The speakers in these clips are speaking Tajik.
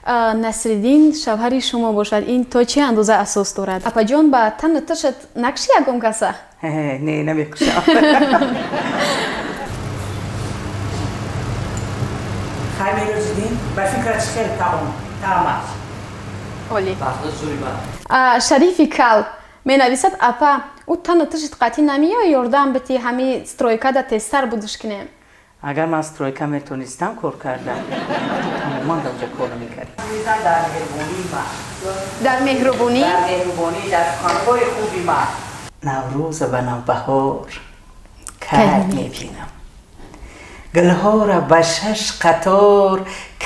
Насриддин шавҳари шумо бошад. Ин то чӣ андоза асос дорад? Апаҷон, ба тану ташат накши ягон каса? Не, намекушам. Хай, Мероҷиддин, ба фикрат чӣ хел таом таъмаш? Олӣ. Шарифи Кал менависад: апа, ӯ тану ташат қатъӣ намеояд ёрдам бити, ҳами стройкада тезтар будиш кунем. Агар ман стройка метонистам кор кардан, тамоман дар онҷа кор намекардем. Дар меҳрубонии ман. Дар меҳрубонӣ. Дар меҳрубонӣ, дар суханҳои хуби ман. Наврӯза ба навбаҳор кай мебинам, гулҳоро ба шаш қатор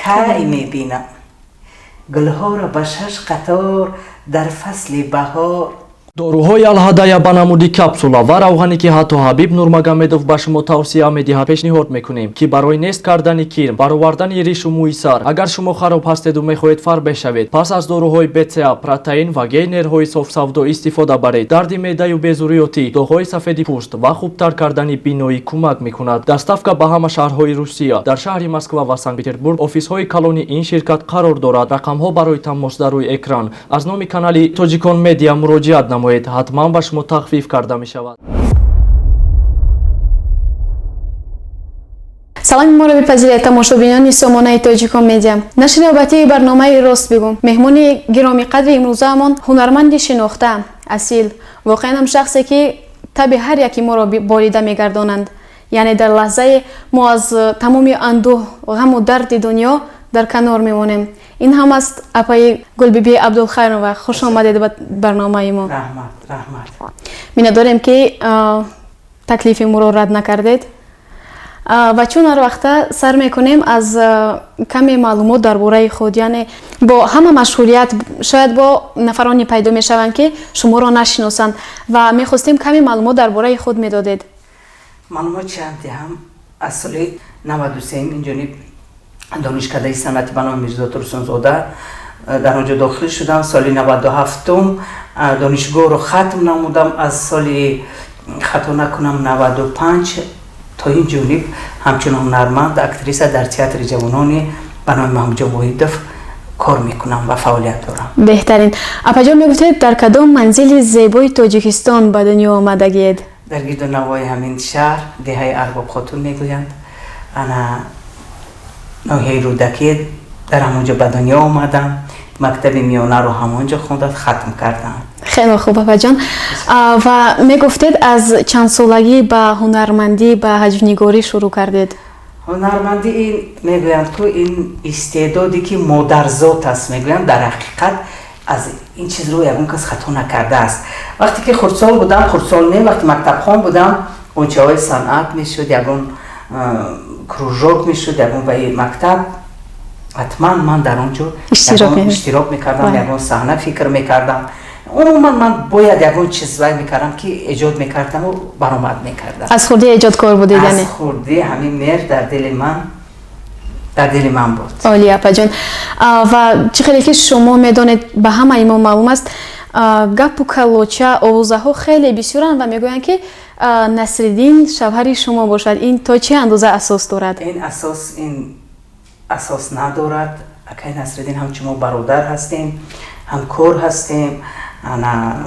кай мебинам, гулҳоро ба шаш қатор дар фасли баҳор. Доруҳои Алҳадая ба намуди капсула ва равғане, ки ҳатто Ҳабиб Нурмагомедов ба шумо тавсия медиҳад, пешниҳод мекунем, ки барои нест кардани кирм, баровардани ришу мӯи сар. Агар шумо хароб ҳастеду мехоҳед фарбеҳ шавед, пас аз доруҳои БЦА, протеин ва гейнерҳои софсавдо истифода баред. Дарди меъдаю безурётӣ, доғҳои сафеди пӯст ва хубтар кардани биноӣ кӯмак мекунад. Доставка ба ҳама шаҳрҳои Русия. Дар шаҳри Москва ва Санкт-Петербург офисҳои калони ин ширкат қарор дорад. Рақамҳо барои тамос дар рӯи экран. Аз номи канали Тоҷикон Медиа муроҷиат намоед, ҳатман ба шумо тахфиф карда мешавад. Саломи моро бипазиред, тамошобинони сомонаи Тоҷикон Медиа. Нашри навбатии барномаи «Рост бигӯ». Меҳмони гиромиқадри имрӯзаамон ҳунарманди шинохта, асил, воқеан ҳам шахсе, ки таби ҳар яки моро болида мегардонанд, яъне дар лаҳзае мо аз тамоми андӯҳ, ғаму дарди дунё дар канор мемонем. Ин ҳам аст апаи Гулбиби Абдулхайрова. Хуш омадед ба барномаи мо. Раҳмат, раҳмат. Миннатдорем, ки таклифи моро рад накардед. Ва чун ҳар вақта сар мекунем аз каме маълумот дар бораи худ, яъне бо ҳама машҳурият шояд бо нафароне пайдо мешаванд, ки шуморо нашиносанд, ва мехостем каме маълумот дар бораи худ медодед. Маълумот чанд диҳам? Аз соли 93-м инҷониб донишкадаи санъати ба номи Мирзо Турсунзода, дар он ҷо дохил шудам. Соли 97-ум донишгоҳро хатм намудам. Аз соли, хато накунам, 95 то ин ҷониб ҳамчун ҳунарманд, актриса дар театри ҷавонони ба номи Маҳмудҷон Воҳидов кор мекунам ва фаъолият дорам. Беҳтарин. Апаҷон, мегуфтед, дар кадом манзили зебои Тоҷикистон ба дунё омадагиед? Дар гирду навои ҳамин шаҳр, деҳаи Арбобхотун мегӯянд, ана ноҳияи Рӯдакӣ, дар ҳамон ҷо ба дунё омадам. Мактаби миёнаро ҳамон ҷо хонда хатм кардам. Хеле хуб, апаҷон. Ва мегуфтед, аз чандсолагӣ ба ҳунармандӣ, ба ҳаҷвнигорӣ шурӯъ кардед? Ҳунармандӣ ин, мегӯянд ку, ин истеъдоде ки модарзод аст, мегӯянд. Дар ҳақиқат аз ин чизро ягон кас хато накардааст. Вақте ки хурдсол будам, хурдсол не, вақте мактабхон будам, унчаҳои санъат мешуд, ягон кружок мешуд, ягон ваи мактаб, ҳатман ман дар он ҷо иштирок мекардам, ягон саҳна фикр мекардам. Умуман ман бояд ягон чиз вай мекардам, ки эҷод мекардаму баромад мекардам. Аз хурдӣ эҷодкор будед? Аз хурдӣ ҳамин меҳр дар дили ман буд. Олӣ, апаҷон. Ва чӣ хеле ки шумо медонед, ба ҳамаи мо маълум аст, гапу калоча, овозаҳо хеле бисёранд ва мегӯянд, ки Насриддин шавҳари шумо бошад. Ин то чӣ андоза асос дорад? Ин асос надорад. Акай Насриддин ҳамчун мо бародар ҳастем, ҳамкор ҳастем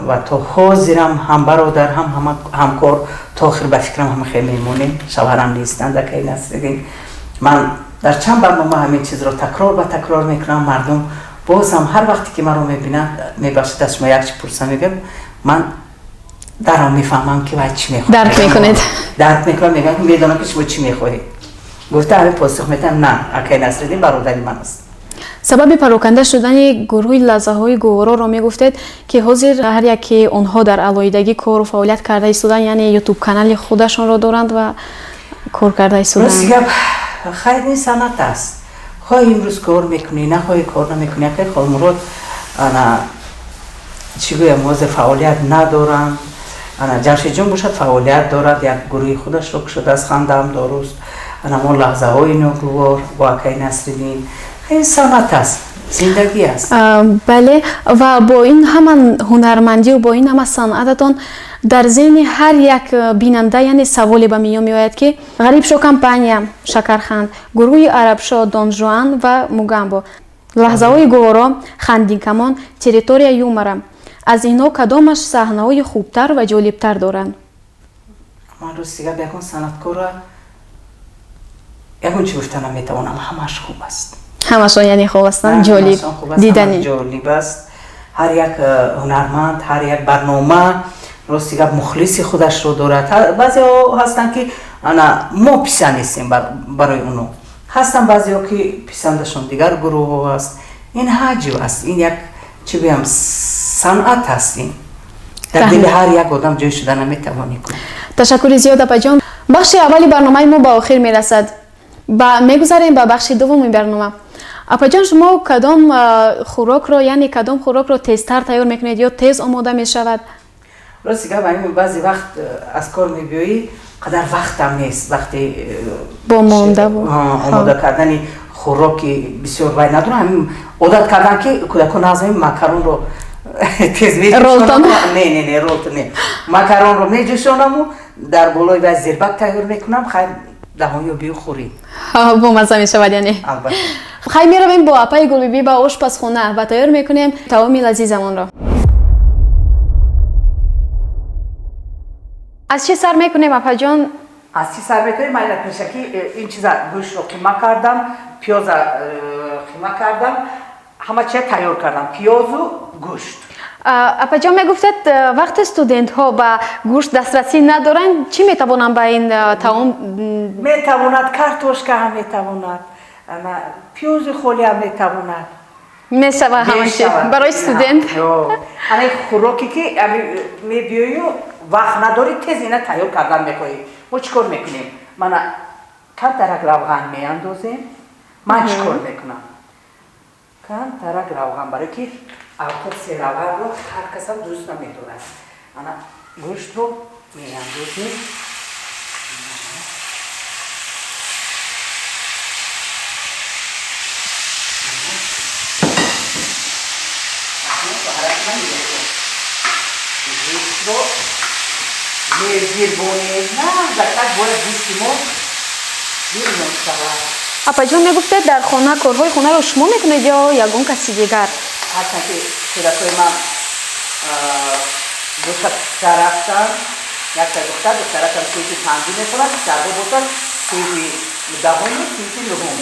ва то ҳозирам ҳам бародар, ҳам ҳамкор, то охир ба фикрам ҳама хел мемонем. Шавҳарам нестанд акай Насриддин. Ман дар чанд барнома ҳамин чизро такрор ба такрор мекунам. Мардум боз ҳам ҳар вақте ки маро мебинанд: «Мебахшед, аз шумо як чи пурсам?» мегӯям. Ман даром мефаҳмам, ки вай чӣ мехоҳад. Дарк мекунед. Дарк мекунам, мегӯям, медонам, ки шумо чӣ мехоҳед, гуфта ҳамин посух метиҳам: «На, акай Насриддин бародари ман аст». Сабаби пароканда шудани гурӯҳи Лаҳзаҳои гувороро мегуфтед, ки ҳозир ҳар яке онҳо дар алоҳидагӣ кору фаъолият карда истоданд, яъне Ютуб канали худашонро доранд ва кор карда истоданд. Рости гап, хайр, ин санъат аст. Хоҳӣ имрӯз кор мекунӣ, нахоҳӣ кор намекунӣ. Акай Холмурод, ана, чӣ гӯям, ҳозир фаъолият надоранд. Ана Ҷамшедҷон бошад, фаъолият дорад, як гурӯҳи худашро кушодааст, «Хандаам доруст», ана мо «Лаҳзаҳои ногувор» бо акай Насриддин. Ин санъат аст, зиндагӣ аст. Бале, ва бо ин ҳама ҳунармандию бо ин ҳама санъататон дар зеҳни ҳар як бинанда, яъне, саволе ба миён меояд, ки Ғарибшо компания, Шакарханд, гурӯҳи Арабшо, Донжуан ва Мугамбо. Лаҳзаҳои гуворо, Хандинкамон, Территория юмора. Аз инҳо кадомаш саҳнаҳои хубтар ва ҷолибтар доранд? Ман рости гап, ягон санъаткорра ягон чӣ гуфта наметавонам, ҳамааш хуб аст. Ҳамашон яъне хуб ҳастанд, ҷолиб, диданӣ. Ҷолиб аст. Ҳар як ҳунарманд, ҳар як барнома, рости гап, мухлиси худашро дорад. Баъзеҳо ҳастанд, ки ана мо писанд нестем барои оно, ҳастанд баъзеҳо, ки писандашон дигар гурӯҳҳо аст. Ин ҳаҷв аст, ин як, чӣ гӯям, санъат аст. Ин дар дили ҳар як одам ҷой шуда наметавонӣ. Ташаккури зиёд, апаҷон. Бахши аввали барномаи мо ба охир мерасад. Ба мегузарем ба бахши дуввуми барнома. Апаҷон, шумо кадом хӯрокро, яъне кадом хӯрокро тезтар тайёр мекунед ё тез омода мешавад? Рости гап, ҳамин баъзе вақт аз кор мебиёӣ, қадар вақтам нест, вақте бо мондаву омода кардани хӯроки бисёр вай надорам. Ҳамин одат кардам, ки кӯдакон назм макаронро тез Ролтон? Не, не, не, ролтон не, макаронро меҷӯшонаму дар болои вай зирбак тайёр мекунам. Хайр, даҳонё бию хӯрӣ. Бомазза мешавад яъне. Албатта. Хай, меравем бо апаи Гулбибӣ ба ошпазхона ва тайёр мекунем таоми лазизамонро. Аз чӣ сар мекунем, апаҷон? Аз чӣ сар мекунем? Ман пешакӣ ин чиза, гӯштро қима кардам, пиёза қима кардам, ҳама чиза тайёр кардам, пиёзу гӯшт. Апаҷон, мегуфтед, вақте студентҳо ба гӯшт дастрасӣ надоранд, чӣ метавонанд ба ин таом? Метавонад картошка ҳам, метавонад пиёзи холӣ ҳам метавонад. Мешава ҳама чи барои студент. Ана хӯроке, ки мебиёю вақт надорӣ, тез ина тайёр кардан мехоҳӣ. Мо чӣ кор мекунем? Мана камтарак равған меандозем. Ман чӣ кор мекунам? Камтарак равған, барое ки авқот серавғанро ҳар касам дӯст намедорад. Ана гӯштро меандозем. Гӯштро мезирбонем, нағзакак бояд гӯшти мо бирён шавад. Апаҷон, мегуфтед, дар хона корҳои хонаро шумо мекунед ё ягон каси дигар? Ҳарчанд ки кӯдакои ман дута писар ҳастанд, якта духтар. Духтаракам синфи панҷум мехонад, писарҳо бошад синфи 10-уму синфи 9-ум.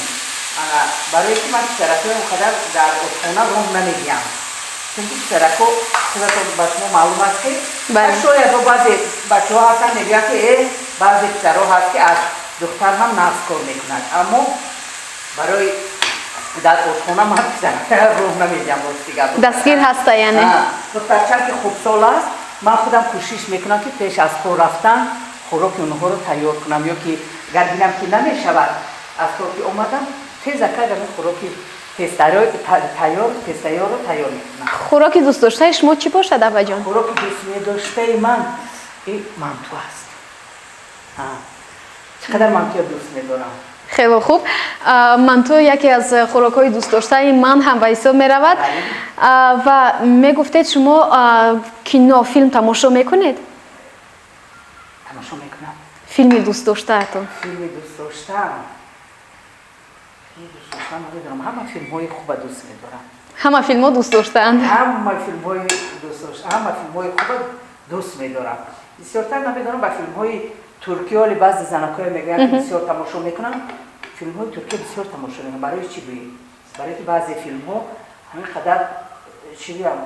Барое ки ман писаракоям он қадар дар ошхона роҳ намедиҳам, чунки писарако, худатон ба шумо маълум аст, ки шояд баъзе бачаҳо ҳастанд, мегӯянд, ки баъзе писарҳо ҳаст, ки аз духтар ҳам нағз кор мекунад, аммо барои дар ошхона ман писарака роҳ намедиҳам, рости гап. Дастгир ҳаста яъне. Духтарчам ки хурдсол аст, ман худам кӯшиш мекунам, ки пеш аз кор рафтан хӯроки онҳоро тайёр кунам, ё ки агар бинам, ки намешавад, аз кор ки омадам, тезака ҳамин хӯроки тезтайёр, тезтайёрро тайёр мекунам. Хӯроки дӯстдоштаи шумо чӣ бошад, апаҷон? Хӯроки дӯстмедоштаи ман манту аст. Чӣ қадар мантуя дӯст медорам! Хеле хуб. Манту яке аз хӯрокҳои дӯстдоштаи ман ҳам ба ҳисоб меравад. Ва мегуфтед, шумо кино, филм тамошо мекунед? Тамошо мекунам. Филми дӯстдоштаатон? Филми дӯстдоштаам, филми дӯстдоштаам, намедонам, ҳама филмҳои хуба дӯст медорам. Ҳама филмҳо дӯст доштаанд. Ҳама филмҳои дӯстдошта, ҳама филмҳои хуба дӯст медорам. Бисёртар, намедонам, ба филмҳои туркӣ. Оли баъзе занакҳое мегӯянд, ки бисёр тамошо мекунам. Филмҳои туркия бисёр тамошо мекунам. Барои чӣ гӯем? Барои ки баъзе филмҳо ҳамин қадар, чӣ гӯям,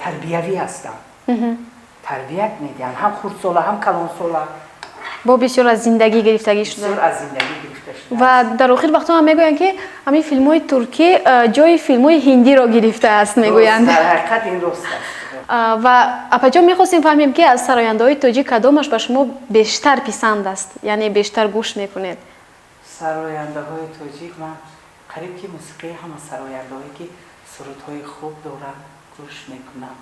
тарбиявӣ ҳастанд, тарбият медиҳанд, ҳам хурдсола, ҳам калонсола. Бо бисёр аз зиндагӣ гирифтагӣ шуда. Бисёр аз зиндагӣ гирифта шуда. Ва дар охир вақтҳо ҳам мегӯянд, ки ҳамин филмҳои туркӣ ҷои филмҳои ҳиндиро гирифтааст, мегӯянд. Дар ҳақиқат ин рост аст. Ва апаҷон, мехостем фаҳмем, ки аз сарояндаҳои тоҷик кадомаш ба шумо бештар писанд аст, яъне бештар гӯш мекунед? Сарояндаҳои тоҷик, ман қариб ки мусиқии ҳама сарояндаҳое, ки сурудҳои хуб доранд, гӯш мекунам.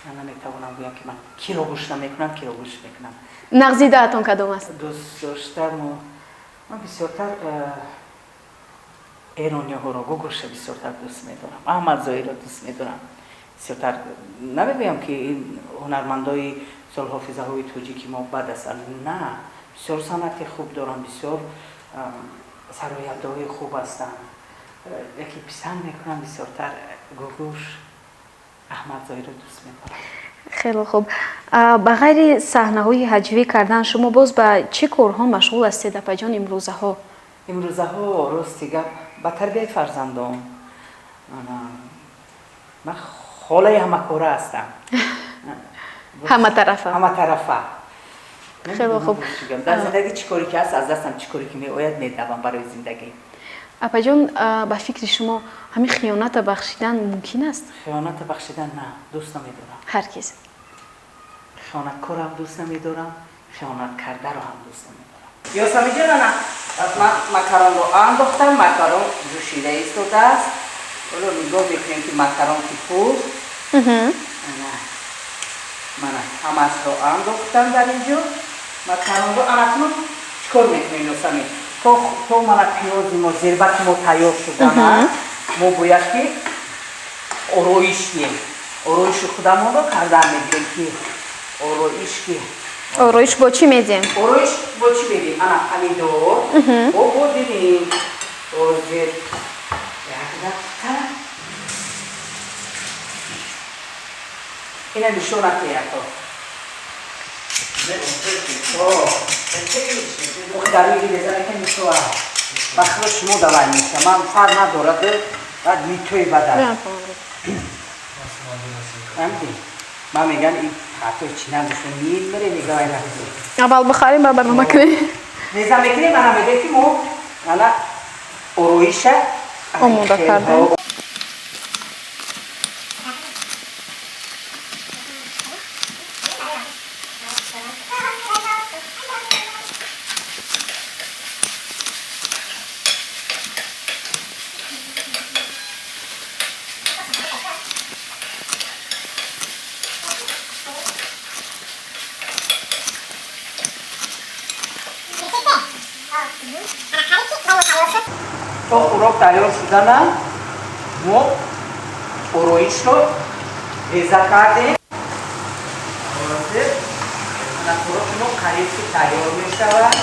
Ман наметавонам гӯям, ки ман киро гӯш намекунам, киро гӯш мекунам. Нағзидаатон кадом аст? Дӯст доштаму ман бисёртар эрониҳоро, Гугуша бисёртар дӯст медорам, Аҳмад Зоирро дӯст медорам бисёртар. Намегӯям, ки ин ҳунармандои, мисол, ҳофизаҳои тоҷики мо бад ҳастанд, на, бисёр санъати хуб доранд, бисёр Сарояндаҳои хуб ҳастанд. Яке писанд мекунам бисёртар Гугуш Аҳмадзоиро дӯст медорам. Хеле хуб. Ба ғайри саҳнаҳои ҳаҷвӣ кардан шумо боз ба чӣ корҳо машғул ҳастед, апаҷон, имрӯзаҳо? Имрӯзаҳо, рости гап, ба тарбияи фарзандон. Ман холаи ҳамакора ҳастам. Ҳаматарафа. Ҳаматарафа. Хеле хуб. Дар зиндагӣ чӣ коре ки ҳаст, аз дастам чӣ коре ки меояд, медавам барои зиндагӣ. Апаҷон, ба фикри шумо ҳамин хиёната бахшидан мумкин аст? Хиёната бахшидан на, дӯст намедорам. Ҳаргиз. Хиёнаткорам дӯст намедорам, хиёнаткардаро ҳам дӯст намедорам. Ёсамиҷон, ана ман макаронро андохтам, макарон ҷӯшида истодааст. Ҳоло нигоҳ мекунем, ки макарон ки пухт. Мана ҳамаашро андохтам дар ин ҷо макаронро. Анакнун чӣ кор мекунем, Ёсамин? То мана пиёзи мо, зирбаки мо тайёр шудана, мо бояд ки ороиш диҳем. Ороиши худамонро кардан мегирем, ки ороиш ки Ороиш бо чӣ медиҳем? Ороиш бо чӣ медиҳем? Ана помидор бо бодиринг. Ҳозир, як дақиқа, ина нишон накунед. Дар ба худо шумо давай меша, ман фарқ надорад, баъд митои бадар ман меган ин хато чи надошта мемире нигоҳ. Аввал бихарем, ба барнома кунем. Реза мекунем. Ана мегӯем, ки мо ана ороиша омода кардем. То хӯрок тайёр шудана мо ороишро реза кардем. Ҳозир ана хӯроки мо қариб ки тайёр мешавад.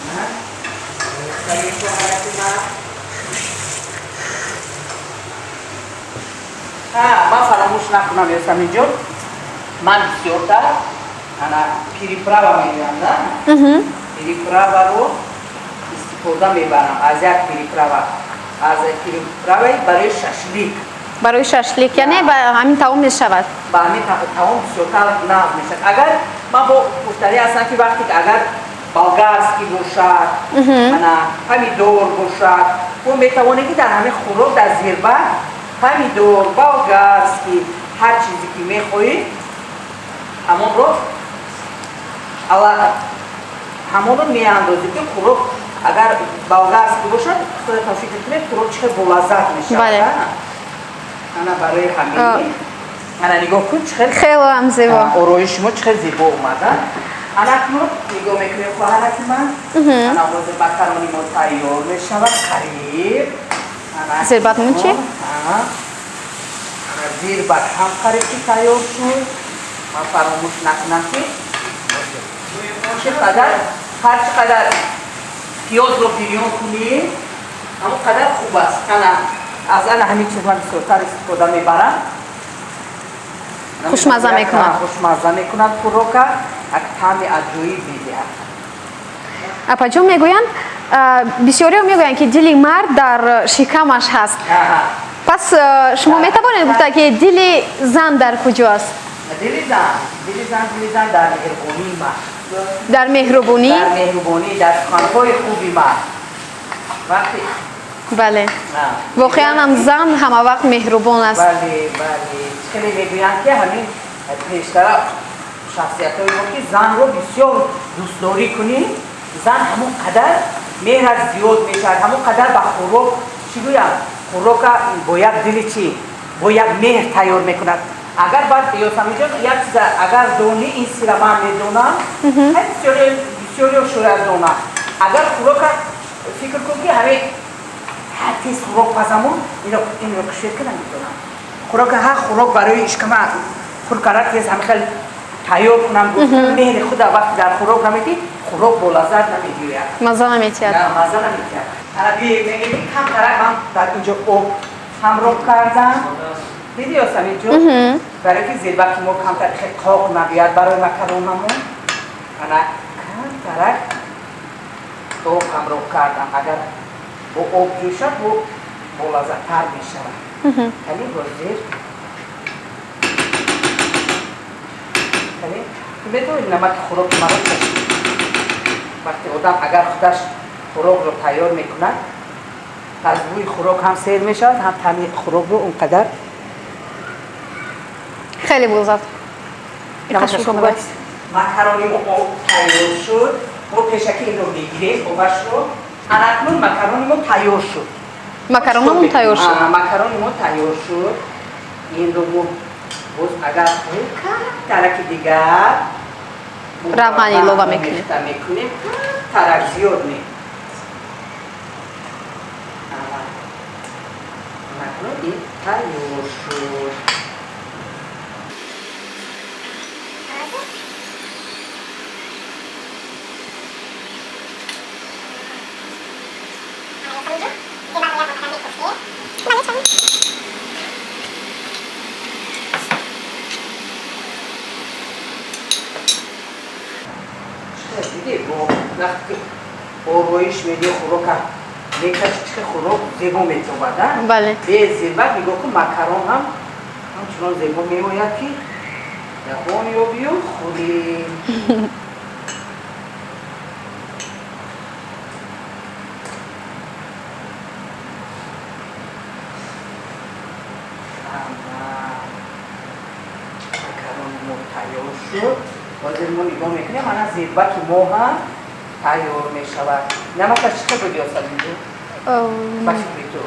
Ана, мешавад. Ҳа, ман фаромӯш накунам, Ёсаминҷон, ман бисёртар ана приправа мегӯям, да, приправаро истифода мебарам. Аз як приправа, аз приправаи барои шашлик. Барои шашлик, яъне ба ҳамин таом мешавад? Ба ҳамин таом бисёртар нағз мешавад. Агар ман бо гуфтанӣ ҳастам, ки вақте ки агар болгарский бошад, ана помидор бошад, мо метавонем, ки дар ҳамин хӯрок, дар зирбак помидор, болгарский, ҳар чизе ки мехоҳӣ, ҳамонро меандозем, ки хӯрок агар болгарский бошад, худатон фикр кунед, хӯрок чӣ хел болаззат мешавад. Ана барои ҳамин, ана нигоҳ кун, чӣ хел Хеле ҳам зебо. Ороиши мо чӣ хел зебо омада. Ана акнун нигоҳ мекунем, хоҳараки ман. Ана ҳозир макарони мо тайёр мешавад қариб. Зирбатмон чӣ? Зирбат ҳам қариб ки тайёр шуд. Ман фаромӯш накунам, ки чӣ қадар, ҳар чӣ қадар пиёзро бирён кунӣ, ҳамон қадар хуб аст. Ана аз ана ҳамин чиз ман бисёртар истифода мебарам. Хушмазза мекунад. Хушмазза мекунад хӯрока, як таъми аҷоиб медиҳад. Апаҷон, мегӯянд, бисёриҳо мегӯянд, ки дили мард дар шикамаш ҳаст. Пас шумо метавонед гуфта, ки дили зан дар куҷо аст? Дили зан, дили зан, дили зан дар меҳрубонии мард. Дар меҳрубонӣ. Дар меҳрубонӣ, дар суханҳои хуби мард. Вақте Бале, воқеан ҳам зан ҳама вақт меҳрубон аст. Бале, хеле мегӯянд, ки ҳамин пештара шахсиятҳои мо, ки занро бисёр дӯстдорӣ кунӣ, зан ҳамон қадар меҳраш зиёд мешавад, ҳамон қадар ба хӯрок, чӣ гӯям, хӯрока бо як дили чӣ, бо як меҳр тайёр мекунад. Агар баъд, Ёсамиҷон, як чиза агар донӣ, ин сира ман медонам, бисёриё шояд донам, агар хӯрока фикр кун, ки ҳамин ҳар тез хӯрок пазамон, инро кушед кунам, медонам, хӯрока, ҳар хӯрок барои ишкама пур карда тез ҳамин хел тайёр кунам, меҳри худа вақте дар хӯрок намедӣ, Хӯрок бо лаззат намегӯяд. Маза наметиҳад. Маза наметиҳад. Мегӯӣ камтарак ман дар инҷо об ҳамроҳ кардам. Диди Ёсаминҷон? Барои ки зирбаки мо камтар хеле қоқ набиёяд барои макаронамон. Ана камтарак об ҳамроҳ кардам. Агар бо об ҷӯшад, бо болаззаттар мешавад. Кали ҳозир. Кали метавонед намаки хӯроки маро чашид. Вақте одам агар худаш хӯрокро тайёр мекунад, аз бӯи хӯрок ҳам сер мешавад, ҳам таъми хӯрокро он қадар хеле бозад. Макарони мо тайёр шуд. Мо пешакӣ инро мегирем, обашро. Анакнун макарони мо тайёр шуд. Макаронамон тайёр шуд. Макарони мо тайёр шуд. Инро мо боз агар хоҳем камтараки дигар равған илова мекунем. Мекунем, тарак зиёд не. Анакнун ин тайёр шуд. Вақте ороиш медиҳ хӯрока мекаши, чӣ хӯрок зебо метобад. Бале. Бе зирбак нигоҳ кун, макарон ҳам ҳамчунон зебо меояд, ки ягон ёбию хӯрӣ. Макарони мо тайёр шуд. Ҳозир мо нигоҳ мекунем, ана зирбаки мо ҳам тайёр мешавад. Намакаш чӣ қадр буд, Ёсаминҷон? Ба фикри ту?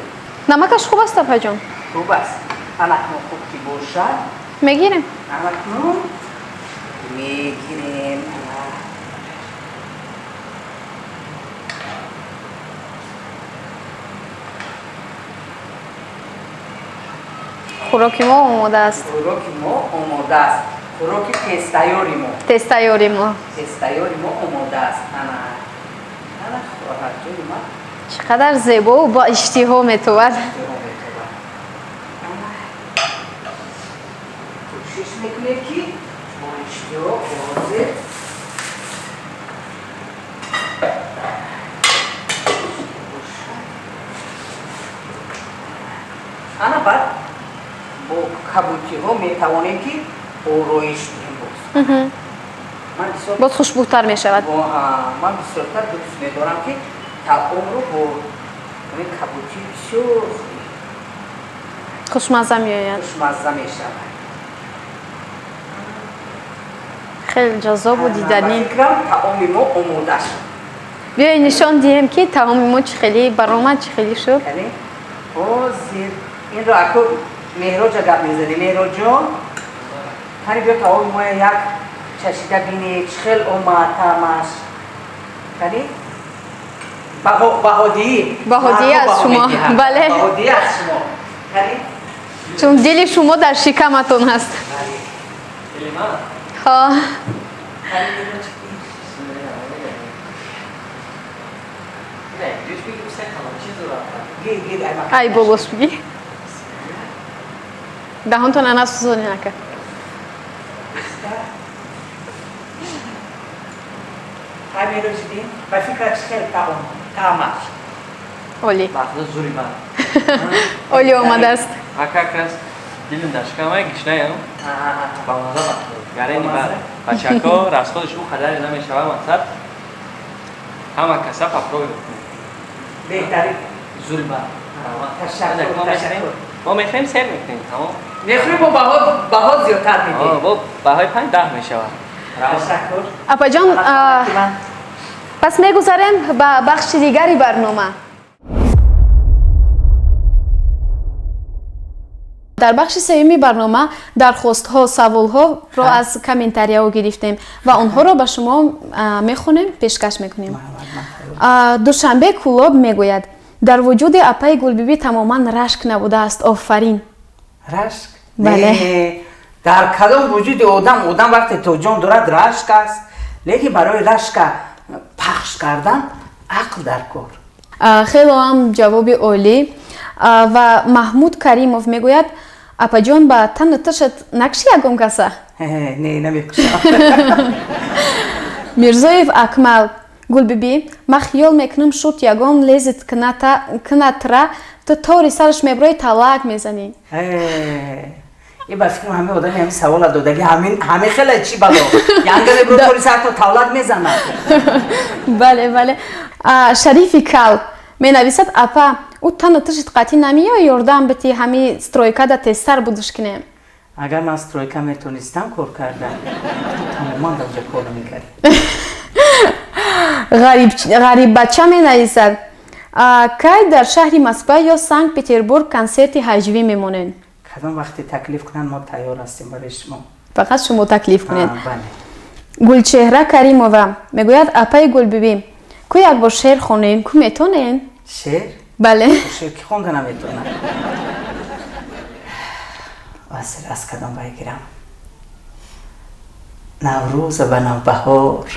Намакаш хуб аст, апаҷон. Хуб аст. Анакнун хуб ки бошад. Мегирем. Анакнун мегирем. Хӯроки мо омода аст. Хӯроки мо омода аст. Хӯроки тезтайёри мо. Тезтайёри мо. Тезтайёри мо омода аст. Ана. Ана хоҳарҷони ман. Чӣ қадар зебову бо иштиҳо метовад. Иштиҳо метовад. Кӯшиш мекунем, ки бо иштиҳо ҳозир ана баъд бо кабутиҳо метавонем, ки ороиш диҳем боз. Боз хушбӯтар мешавад. Ман бисёртар дӯст медорам, ки таомро бо кабутӣ бисёр хушмазза меояд. Хушмазза мешавад. Хеле ҷаззобу диданӣ. Фикрам, таоми мо омода шуд. Биёед нишон диҳем, ки таоми мо чӣ хеле баромад, чӣ хеле шуд. Ҳозир инро аку Меҳроҷа гап мезанем. Меҳроҷон, ҳани биё таоми мо як чашида бинед, чӣ хел омад таъмаш. Кани баҳодиҳӣ. Баҳодиҳӣ аз шумо. Бале. Баҳодиҳӣ аз шумо. Кани чун дили шумо дар шикаматон ҳаст. Ҳо. Ай болош бигӣ. Даҳонтон ана сӯзонӣ накард. Ҳай мероҷидин, ба фикрат чӣ хел таом таъмаш? Олӣ. Бахта зури ман. Олӣ омадааст. Ака как дилим дар шикамай гишнаям. Ба маза бахта. Гарени бар. Бачако расходаш ӯ қадаре намешавад, мақсад ҳама каса попробуй мекунем. Беҳтарин. Зури ман. Ташаккур, ташаккур. Мо мехоҳем сер мекунем, тамом. Мехоҳем бо баҳо зиёдтар медиҳем. Бо баҳои 5-10 мешавад. Ташаккур. Апаҷон, пас мегузарем ба бахши дигари барнома. Дар бахши сеюми барнома дархостҳо, саволҳоро аз комментарияҳо гирифтем ва онҳоро ба шумо мехонем, пешкаш мекунем. Душанбе Кӯлоб мегӯяд: дар вуҷуди апаи Гулбибӣ тамоман рашк набудааст, офарин. Рашк? Бале. Дар кадом вуҷуди одам, одам вақте то ҷон дорад, рашк аст, лекин барои рашка Пахш кардан ақл дар кор. Хело ҳам ҷавоби олӣ. Ва Маҳмуд Каримов мегӯяд: апаҷон, ба тану ташат накши ягон каса? Не, намекушам. Мирзоев Акмал: Гулбибӣ, ман хиёл мекунам, шуд ягон лезет кнатра, ту тори сараш меброи, талак мезанӣ. И ба фикрам, ҳамин одами ҳамин савола додаги ҳамин хеле чӣ бало янга мебро, тори сарто тавлак мезанад. Бале. Шарифи Кал менависад: апа, ӯ тану ташит қатъӣ намеё, ёрдам бити, ҳами стройкада тезтар будуш кинем. Агар ман стройка метонистам кор кардан, тамоман дар ҷа кор намекардем. Ғариббача менависад: кай дар шаҳри Москва ё Санкт Петербург консерти ҳаҷвӣ мемонед? Кадом вақте таклиф кунанд, мо тайёр ҳастем барои шумо. Фақат шумо таклиф кунед. Бале. Гулчеҳра Каримова мегӯяд: апаи Гулбибӣ, ку якбор шеър хонем, ку метонем? Шеър? Бале. Шеър ки хонда наметонам. Васил аз кадом бай гирам? Наврӯза ба навбаҳор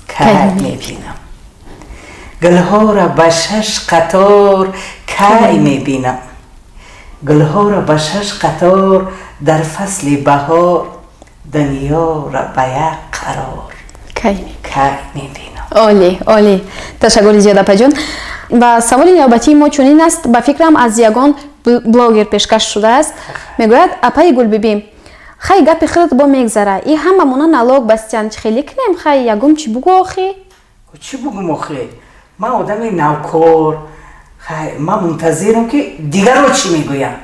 кай мебинам, гулҳоро ба шаш қатор кай мебинам, гулҳоро ба шаш қатор дар фасли баҳор, дунёро ба як қарор кай кай мебинам. Олӣ, олӣ, ташаккури зиёд, апаҷон. Ва саволи навбатии мо чунин аст, ба фикрам, аз ягон блогер пешкаш шудааст. Мегӯяд: апаи Гулбибӣ, хай, гапи худат бо мегзара, и ҳамамона налог бастиян, чӣ хеле кунем? Хай, ягон чӣ бугӯ охи. Чӣ бугум охи? Ман одами навкор. Хай, ман мунтазирам, ки дигарро чӣ мегӯянд.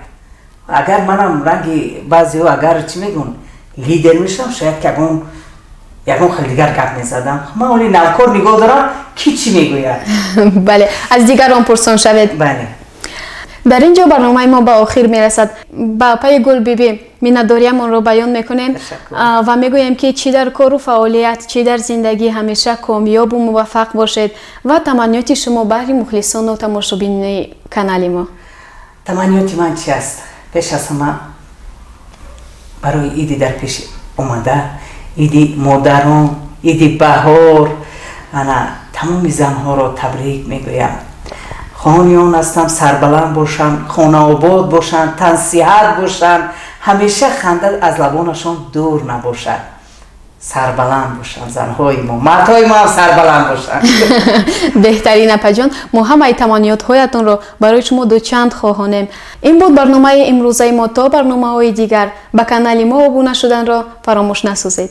Агар манам ранги баъзеҳо, агар чӣ мегӯн, лидер мешавам, шояд ки ягон хел дигар гап мезадам. Ман оли навкор, нигоҳ дорам, ки чӣ мегӯяд. Бале, аз дигарон пурсон шавед. Бале. Дар ин ҷо барномаи мо ба охир мерасад. Ба апаи Гулбибӣ миннатдориямонро баён мекунем ва мегӯем, ки чӣ дар кору фаъолият, чӣ дар зиндагӣ ҳамеша комёбу муваффақ бошед. Ва таманниёти шумо баҳри мухлисону тамошобинони канали мо? Таманниёти ман чи аст? Пеш аз ҳама, барои иди дар пеш омада, иди модарон, иди баҳор, ана тамоми занҳоро табрик мегӯям. Хоҳони он ҳастам, сарбаланд бошанд, хонаобод бошанд, тансиҳат бошанд, ҳамеша ханда аз лабонашон дур набошад, сарбаланд бошанд занҳои мо, мардҳои мо ҳам сарбаланд бошанд. Беҳтарин, апаҷон, мо ҳамаи таманниётҳоятонро барои шумо дучанд хоҳонем. Ин буд барномаи имрӯзаи мо. То барномаҳои дигар ба канали мо обуна шуданро фаромӯш насозед.